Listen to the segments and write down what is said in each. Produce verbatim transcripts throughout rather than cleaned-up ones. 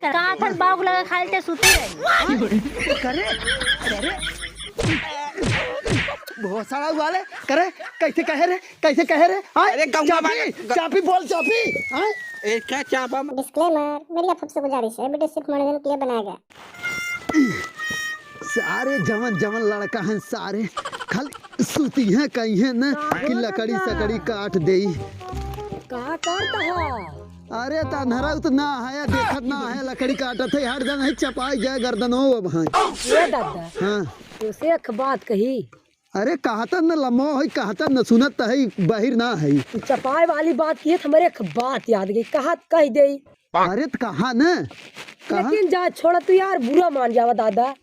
का थन बाउक लगा खाइल ते सुती रही। करे, करे। भोसड़ा वाले, करे, कैसे कहे रे, कैसे कहे रे? हाँ? अरे गौवा चापी, वाले, ग- चापी बोल, चापी। हाँ? ए, क्या चापा? डिस्क्लेमर, मेरी आप सबसे गुजारिश है, वीडियो सिर्फ मनोरंजन के लिए बनाया गया। सारे जवन जवन लड़का हैं, सारे खाली सुती हैं, कही हैं न कि लकड़ी सकड़ी काट देई। का करता है? अरे, त अन्हरा त ना है, देखत ना है, लकड़ी काटत है, हट जाना है, चपाई जाए गर्दन हो अब, हाँ। ए दादा, हाँ। तोसे एक बात कही। अरे, कहत न लम्बा होई, कहत न सुनत है, बहिर ना है। तू चपाई वाली बात की है, त हमरे एक बात याद गई, कहत कह देई। अरे, त कहा न, कहा। लेकिन जा, छोड़ा तू यार, बुरा मान जावा दादा।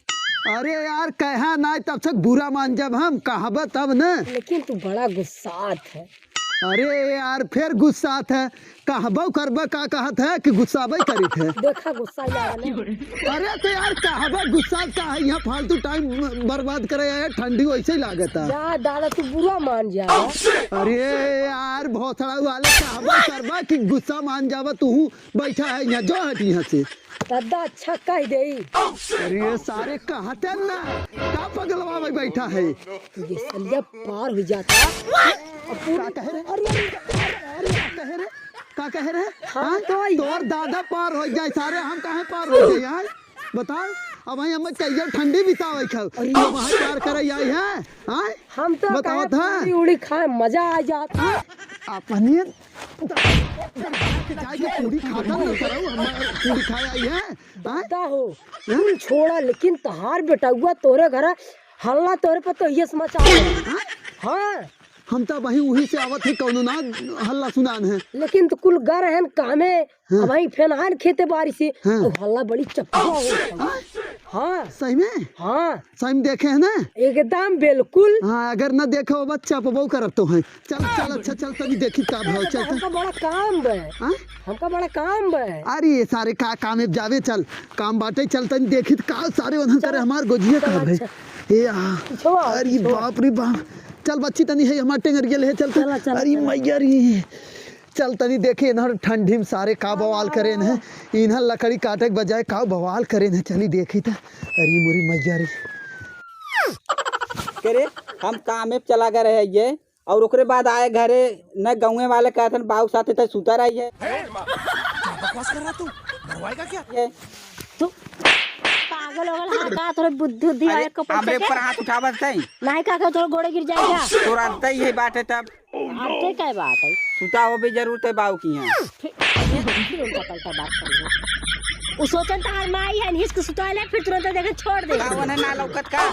अरे यार, कहा ना, तब से बुरा मान जब हम, कहबा तब न। लेकिन तू बड़ा गुस्सात है। अरे यार, फिर गुस्सात है, कहबो करबा का कहत है कि गुस्साबे करित है। देखा गुस्सा यार ने। अरे तो यार, कहबा गुस्सात का है, यहाँ फालतू टाइम बर्बाद करे है, ठंडी वैसे ही लागत है। जा दादा, तू बुरा मान जा। अरे यार, भोसड़ा वाले, कहबा करबा कि गुस्सा मान जाबा तू, बैठा है यहाँ, जो हट यहाँ से। दादा अच्छा कह देई। अरे ये सारे कहते ना, का पगलवा में बैठा है? ये सलिया पार हो जाता। का कहे रे? अरे, अरे, अरे, का कहे रे? का कहे रे? हाँ, हाँ? तो आई। तोर दादा पार हो जाए सारे, हम काहे पार हो जाए यार? बताओ, अब वहीं हमें कहियो ठंडी बितावे खाओ। अरे। तो वहाँ पार करे आई है, हाँ? हम तो बताओ कहे था। पूरी उड़ी खाए, मजा आ जाता। हाँ? अपने जाए के पूरी खाता न करो, हम पूरी खाए आई है। हाँ? दादा हो, हाँ? कुल छोड़ा, लेकिन तहार बेटउआ तोरे घरा हल्ला तोरे पर तो यस मचा है। हाँ? हाँ। हम तो वही उही से आवत है, कौनो ना हल्ला सुनान है। लेकिन तो कुल गर हन कामे, हाँ। अब वही फेन आन खेते बारी से, हाँ। तो हल्ला बड़ी चपका हो। हाँ? हाँ। सही में? हाँ। सही में देखे है ना? एकदम बिल्कुल। हाँ, अगर ना देखे हो बच्चा, चपबो करत तो है। चल, चल, अच्छा, चल, तनी देखी का भाव चलता। हमका बड़ा काम बा। हाँ? हमका बड़ा काम बा। अरे, ये सारे का काम है, जावे चल, काम बाटे, चल तनी देखी का सारे उन्हन करे हमार गोजिया चल, का है। अच्छा। ए, आ, पीछवा, अरे पीछवा। बाप रे बाप, चल बच्ची तनी है हमार टेंगरिया ले चल, चल, चल, अरे चल। मैया रे, चल तनी देखी इन्हर ठंडी में सारे का बवाल करे इन्हें, इन्हर लकड़ी काटे के बजाय का बवाल करे इन्हें, चली देखी त, अरे मोरी मैया रे। करे, हम कामे पे चला गए रहे ये, और ओकरे बाद आए घरे, न गाँवे वाले कहत हन, "बाऊ साथे तय सुता रही है।" ए, क्या बकवास कर रहा तू? मरवाएगा क्या? ये। तू पागल हो गल, हाँ, का तोरे बुद्धि उद्धि अरे, आवे को पैसा हमरे के? ऊपर हाथ उठावत तई। नहीं का, का तोरे गोड़े गिर जाए क्या? तोरा तई है बात है तब। अब ते क्या बात है? सुता हो भी जरूर तय बाऊ की यहाँ। फिर, फिर उल्टा पलटा बात करेंगे। वो सोचन तहार माई है, हिसक सुता ले, फिर तुरंत देखे छोड़ दे। का उन्हें ना लौकत का?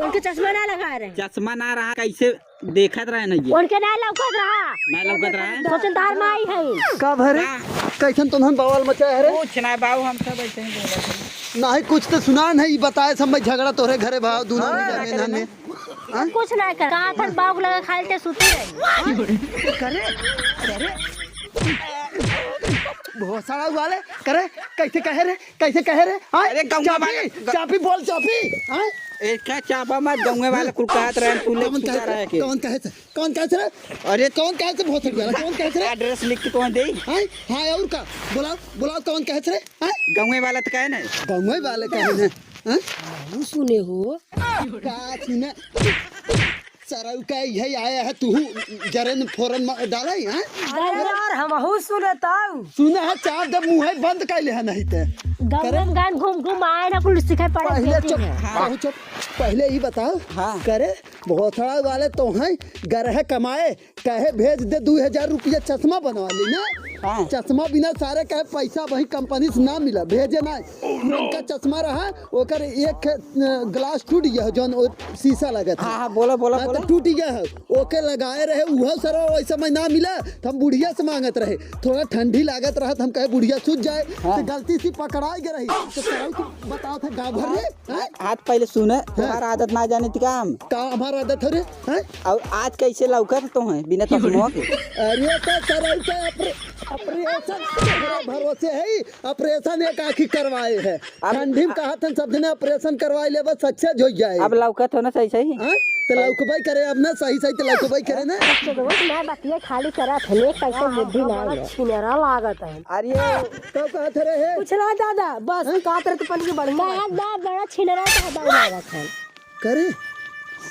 उनके चश्मा ना लगा रहे। चश्मा ना रहा, कैसे देखत रहे ना ये। उनके ना लौकत रहा। ना लौकत रहा। सोचन तार माई है। का भरे? का? कैसन तुमन बवाल मचाए है रे? कुछ ना बाबू, हम सब ऐसे ही बोलत हई। नाही, कुछ तो सुना नहीं, बताए सब में झगड़ा तोरे घरे भाव, दोनों हाँ, में जाने ना। हाँ? कुछ ना कर। का थन बाउक लगा खाइल ते सुती रही। करे, करे। भोसड़ा वाले, करे, कैसे कहे रे? कैसे कहे रे? हाँ? अरे, गौवा चापी, वाला, ग- चापी बोल, चापी। हाँ? ए, क्या चापा मत, गौवा वाला कुल कहत रहे, तू ले कौन छुपा कहे रहे थे? के। कौन कहे थे? कौन कहे थे रे? अरे, कौन कहे थे भोसड़ी वाला? कौन कहे थे रे? एड्रेस लिख के कौन दे? हाँ? हाँ, और का? बुलाओ, बुलाओ, कौन कहे थे रे? हाँ? गौवा वाला तो कहे ना। गौवा वाले कहे ना। हाँ? तू सुने हो? का सुने? सरऊ का यही आया है, तू जरन फोरन म-, डाला ही, हाँ? अरे यार, हमहू सुनताऊ। सुना है, चार जब मुँह है बंद कर ले है नहीं ते। गाँव करे? में गान घूम घूम आए ना, कुल सिखाए पड़े पहले देती चुप, है। बहुत चुप। पहले ही बताओ, हाँ। करे, भोसड़ा वाले तो हैं, गरह कमाए, कहे भेज दे दो हजार रुपया चश्मा बनवा ली ना। हाँ। चश्मा बिना सारे कहे पैसा वही कंपनी से ना मिला, भेजे ना। उनका चश्मा रहा, ओकर एक, अ, ग्लास टूट गया, जौन ओ शीशा लगा था। हाँ, हाँ, बोला, बोला, हाँ, तो बोला। टूट गया है, ओके लगाए रहे, उहो सरवा वही समय ना मिला, तो हम बुढ़िया से मांगत रहे। थोड़ा ठंडी लागत रहा, तो हम कहे बुढ़िया सूझ जाए, हाँ। तो गलती से पकड़ाई गए रही, तो सरवा को बताओ था गाँव भर में, हाँ? हाथ पहले सुने, हाँ। तुम्हारा आदत ना जाने थी काम। का हमारा आदत है रे, हैं? और आज कैसे लौकत तो हैं बिना चश्मा के? अरे तो सरऊ के ऑपरे-, ऑपरेशन तोहरा भरोसे है, ऑपरेशन एक आँखी करवाए है। अब ठंडी में कहा था सब जने ऑपरेशन करवाए ले बस सक्सेस हो जाए। अब लौकत हो ना सही सही? हैं? ते लौकबई करे अब ना, सही सही ते लौकबई करे ना। चोदवा ना बतिया खाली करत है, ने कैसे बुद्धि ना बड़ा है। छिनरा लागत है। अरे का कहत रहे? कुछ ना दादा, बस हैं? कहत रहे तो पन के बढ़िया ना, बात। ना, बड़ा छिनरा का बात लागत है। करे,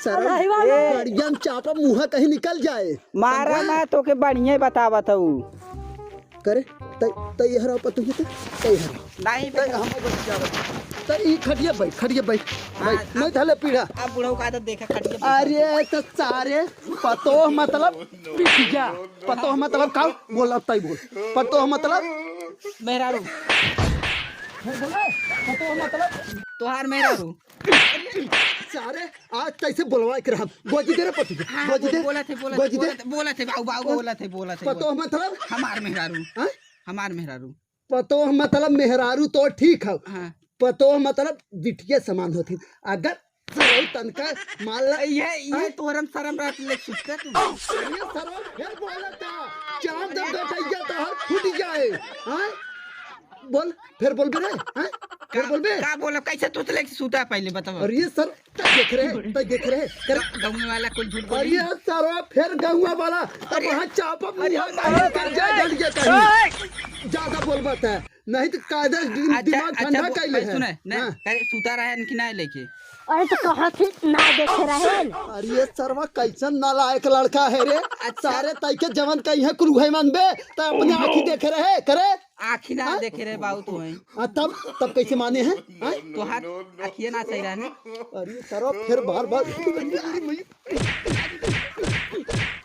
सरम, अरे, वाह। ए। गाड़िया में चापा मुँह कहीं निकल जाए। मारा समझा? ना, तोके बढ़िया बतावत हूँ। करे, तै, तै यहाँ रहो, पतोहिया, तै, तै यहाँ रहो। नहीं, तै बेटा। हम बच जाओ। तै ई खटिया बैठ, खटिया बैठ, हाँ, बैठ। नहीं अब, धले पीढ़ा। अब बुढ़ऊ का आदत देखा, खटिया बैठ। अरे, तो सारे पतोह मतलब बिटिया, पतोह मतलब का? बोला, तै बोल। पतोह मतलब? मेहरारू। बोला, पतोह मतलब? तोहार मेहरारू। सारे, आज कैसे बोलवा के रहा? गोजी दे रे पति, हाँ, गोजी दे, बोलत है, बोलत है, गोजी दे। बोलत है, बोलत है, बाऊ, बाऊ, पत-, बोलत है, बोलत है, पतोह बोलत है। मतलब? हमार मेहरारू। हाँ? हमार मेहरारू। पतोह मतलब मेहरारू तो ठीक है। हाँ। पतोह मतलब बिटिया समान होती। अगर सरऊ तनका मान ला। ये, ये हाँ? तोहरम सरम रात ले सुतते तू। अरे सरऊ फिर बोलता। चांद अरे गटैया तो हर फूट जाए। हाँ? बोल, फिर बोलबे रे, हैं? फिर का, बोलबे? का बोलब? कैसे तू लेके सूता पहले बताओ। अरे सर, तै देख रहे, तै देख रहे, कर। ग-, गाँव वाला कुल झूठ बोली। अरे सर, फिर गाँव वाला, अब अरे, वहाँ चापा अरे, मुँह अरे, मार कर जाए, अरे, डर गया कहीं। ज्यादा बोल मत है, नहीं तो कायदे दि-, अच्छा, दिमाग अच्छा, ठंडा वो, कर ले भाई है। सुने, नहीं, हाँ। करे, सूता रहे कि ना लेके? अरे तो कहाँ से ना देखे रहे? अरे ये सरवा कैसन नालायक लड़का है रे। अच्छा। सारे तै के जवन कहीं है कुल उहे मानबे, तै अपने आँखी देखे रहे, करे। आँखी ना हाँ? देखे रहे बाबू तू हैं। हाँ, तब, तब कैसे माने हैं? हाँ? तोहार आँखिए ना सही रहे ने। अरे सरवा फिर बार बार।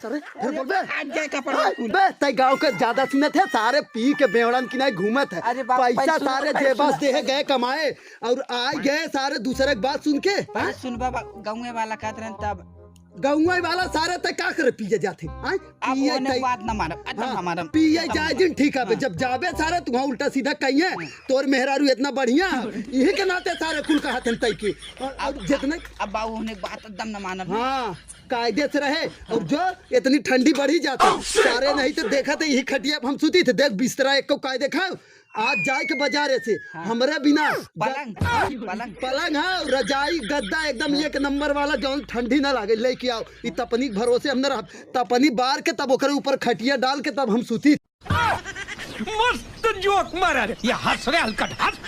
सारे, फिर बोल बे। आज जाए कपड़ा हाँ, कुल। बे, तै गाँव के ज्यादा सुनत है, सारे पी के बेवड़न की नहीं घूमत है। अरे बाप, पैसा पहले सुन, सारे पहले जेबा से सुन। देहे गए कमाए और आए गए सारे दूसरे की बात सुन के। पहले हाँ? सुन बाबा, गाँव वाला कहत रहन तब। गाँव वाला सारे तै का करे पिए जाते? हाँ? अब पिए ओने तै बात ना मारब, एकदम हाँ, ना मारब। पिए एकदम जाए ना दिन ठीक है, हाँ। जब जाबे सारे तुहाँ उल्टा सीधा कहिए, हाँ। तोर मेहरारू इतना बढ़िया, यही के नाते सारे कुल कहत हैं तै की। और, और अब, जितने अब बाबू ओने बात एकदम ना मानब। हाँ। कायदे से रहे। और जो इतनी ठंडी बढ़ी जाता, सारे नहीं तो देखा थे यही खटिया पे हम सूती थे। देख बिस्तरा एक को कायदे खाओ, आज जाए के बाजारे से हाँ। हमरे बिना पलंग, ग-, पलंग। पलंग है, रजाई गद्दा एकदम एक नंबर वाला, जौन ठंडी ना लागे, लेके आओ। ई तपनी के भरोसे हम न रहब। तपनी बार के तब ओकरे ऊपर खटिया डाल के तब हम सूती। मस्त जोक मारा रे, ये हंस रे हलकट हंस।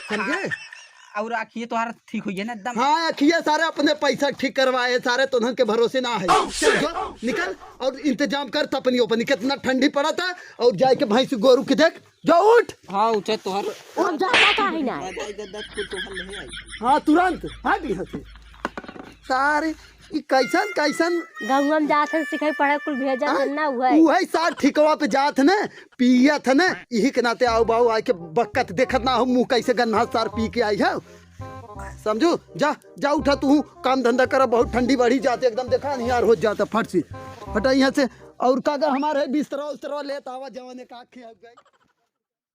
समझे? और आँखिए तोहार ठीक हुई है ना एकदम। हाँ, आँखिए सारे अपने पैसा ठीक करवाए, सारे तोहन के भरोसे ना है। चल जो, निकल और इंतजाम कर तपनी ओपनी। कितना ठंडी पड़ा था और जाए के भैंस गोरू के देख, जो उठ। हाँ, उठे तोहर। उठ जा, ना काहे ना? राजा इधर दस फुट तोहर नहीं आई। हाँ, तुरंत हट यहाँ से। सारे ई कैसन, कैसन? गौवा में जात हन, सिखाई पढ़ाई कुल भेजत हाँ? हन ना, उहै। उहै सार ठिकवा पे जात हन, पियत हन, इही के नाते आउ बाउ आए के बकत देखत ना हो, मुँह कैसे गन्ना सार पी के आई है। समझू? जा, जा उठा तू, काम धंधा करा, बहुत ठंडी बढ़ी जात है, एकदम देखा निहार हो जात है फट से। हटा यहाँ से, और का का हमार है बिस्तरा उस्तरा लेत आवा, जवाने का आँखी हो गई।